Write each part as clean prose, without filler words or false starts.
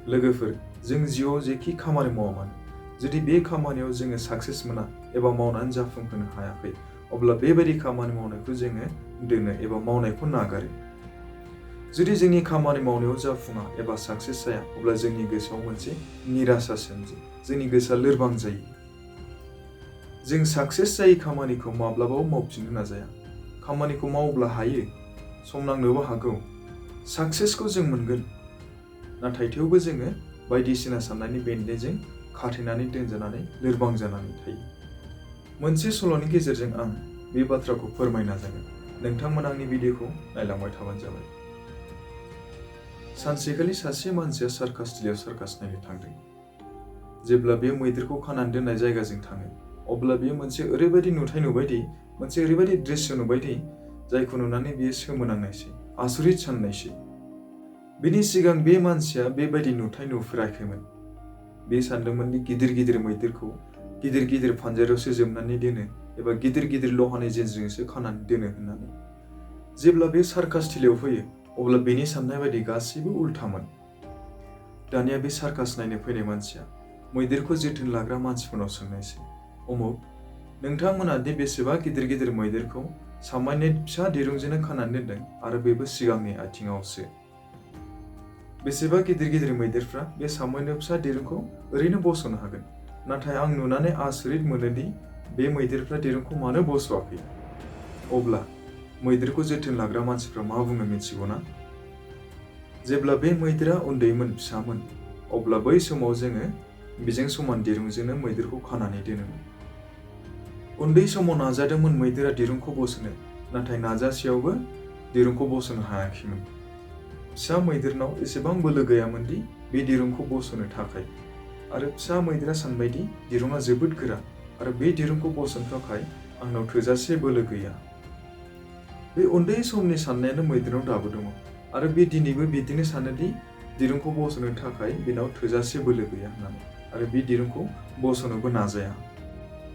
लोगोफोर जों जिउआव जेखि खामानि मावा मानो जुदि बे खामानियाव जोङो साक्सेस मोना एबा मावनानै जाफुंहोनो हायाखै अब्ला बेबायदि खामानि मावनायखौ जोङो दोनो एबा मावनायखौ नागारो। जुदि जोंनि खामानि मावनायाव जाफुङा एबा साक्सेस जाया अब्ला जोंनि गोसोआव मोनसे निराशा सोमजियो, जोंनि गोसोआ लोरबां जायो। जों साक्सेस जायै खामानिखौ माब्लाबाबो मावफिननो नाजाया। खामानिखौ मावब्ला हायो, सम नांनोबो हागौ, साक्सेसखौ जों मोनगोन, नाथाय थेवबो जोङो बायदिसिना साननायनि बेन्दोंजों खाथेनानै दोनजानानै लोरबां जानानै थायो। मोनसे सल'नि गेजेरजों आं बे बाथ्राखौ फोरमायनो नाजागोन। नोंथांमोना आंनि भिडिअखौ नायलांबाय थाबानो जाबाय। सानसेखालि सासे मानसिया सार्कास थिलियाव सार्कास नायनो थांदों। जेब्ला बे मैदेरखौ खानानै दोननाय जायगाजों थाङो अब्ला बियो मोनसे ओरैबायदि नुथाय नुबायदि, मोनसे ओरैबायदि दृश्य नुबायदि जायखौ नुनानै बियो सोमोनांनायसै, आसरित साननायसै। बिनि सिगां बे मानसिया बेबायदि नुथाय नुफेराखैमोन। बे सानदोंमोन दि गिदिर गिदिर मैदेरखौ गिदिर गिदिर फानजारावसो जोबनानै दोनो एबा गिदिर गिदिर लहानि जेनजोंसो खानानै दोनो होननानै। जेब्ला बे सार्कास थिलियाव फैयो अब्ला बेनि साननाय बायदि गासैबो उल्थामोन। दानिया बे सार्कास नायनो फैनाय मानसिया मैदेरखौ जोथोन लाग्रा मानसिफोरनाव सोंनायसै, अमुक, नोंथांमोना दि बेसेबा गिदिर गिदिर मैदेरखौ सामान्य फिसा दिरुंजोंनो खानानै दोनदों आरो बेबो सिगांनि आथिङावसो। बेसेबा गिदिर गिदिर मैदेरफ्रा बे सामान्य फिसा दिरुंखौ ओरैनो बस'नो हागोन, नाथाय आं नुनानै आसरित मोनोदि बे मैदेरफ्रा दिरुंखौ मानो बस'आखै। अब्ला मैदेरखौ जोथोन लाग्रा मानसिफ्रा मा बुङो मिथिगौना? जेब्ला बे मैदेरा उन्दैमोन, फिसामोन, अब्ला बै समाव जोङो बेजों समान दिरुंजोंनो मैदेरखौ खानानै दोनोमोन। उन्दै समाव नाजादोंमोन मैदेरा दिरुंखौ बस'नो, नाथाय नाजासेयावबो दिरुंखौ बस'नो हायाखैमोन। फिसा मैदेरनाव एसेबां बोलो गैयामोन दि बे दिरुंखौ बस'नो थाखाय, आरो फिसा मैदेरा सानबायदि दिरुंआ जोबोद गोरा आरो बे दिरुंखौ बस'नो थाखाय आंनाव थोजासे बोलो गैया। बे उन्दै समनि साननायानो मैदेरनाव दाबो दङ आरो बे दिनैबो बिदिनो सानोदि दिरुंखौ बस'नो थाखाय बेनाव थोजासे बोलो गैया होननानै, आरो बे दिरुंखौ बस'नोबो नाजाया।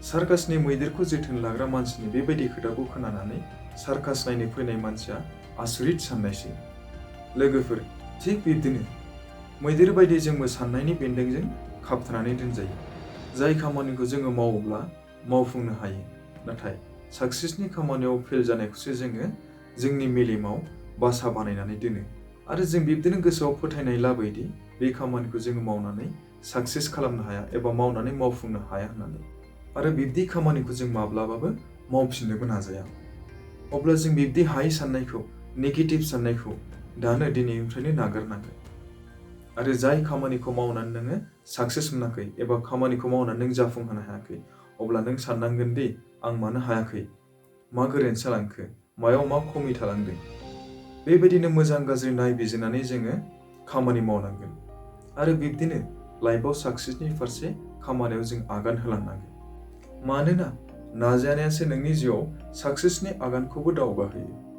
सार्कासनि मैदेरखौ जोथोन लाग्रा मानसिनि बेबायदि खोथाखौ खोनानानै सार्कास नायनो फैनाय मानसिया आसरित साननायसै। लोगोफोर, थिग बिब्दिनो मैदेर बायदि जोंबो साननायनि बेन्दोंजों खाबथानानै दोनजायो। जाय खामानिखौ जोङो मावोब्ला मावफुंनो हायो, नाथाय साक्सेसनि खामानियाव फेल जानायखौसो जोङो जोंनि मेलेमाव बासा बानायनानै दोनो आरो जों बिब्दिनो गोसोआव फोथायनाय लाबोयोदि बे खामानिखौ जोङो मावनानै साक्सेस खालामनो हाया एबा मावनानै मावफुंनो हाया होननानै, आरो बिब्दि खामानिखौ जों माब्लाबाबो मावफिननोबो नाजाया। अब्ला जों बिब्दि हायै साननायखौ, नेगेटिभ साननायखौ दानो दिनैनिफ्रायनो नागारनांगोन। आरो जाय खामानिखौ मावनानै नोङो साक्सेस मोनाखै एबा खामानिखौ मावनानै नों जाफुंहोनो हायाखै अब्ला नों साननांगोन दि आं मानो हायाखै, मा गोरोन्थि जालांखो, मायाव मा खमि थालांदों। बेबायदिनो मोजां गाज्रि नायबिजिरनानै जोङो खामानि मावनांगोन आरो बिब्दिनो लाइफआव साक्सेसनि फारसे खामानियाव जों आगान होलांनांगोन। मानोना नाजानायासो नोंनि जिउआव साक्सेसनि आगानखौबो दावगाहोयो।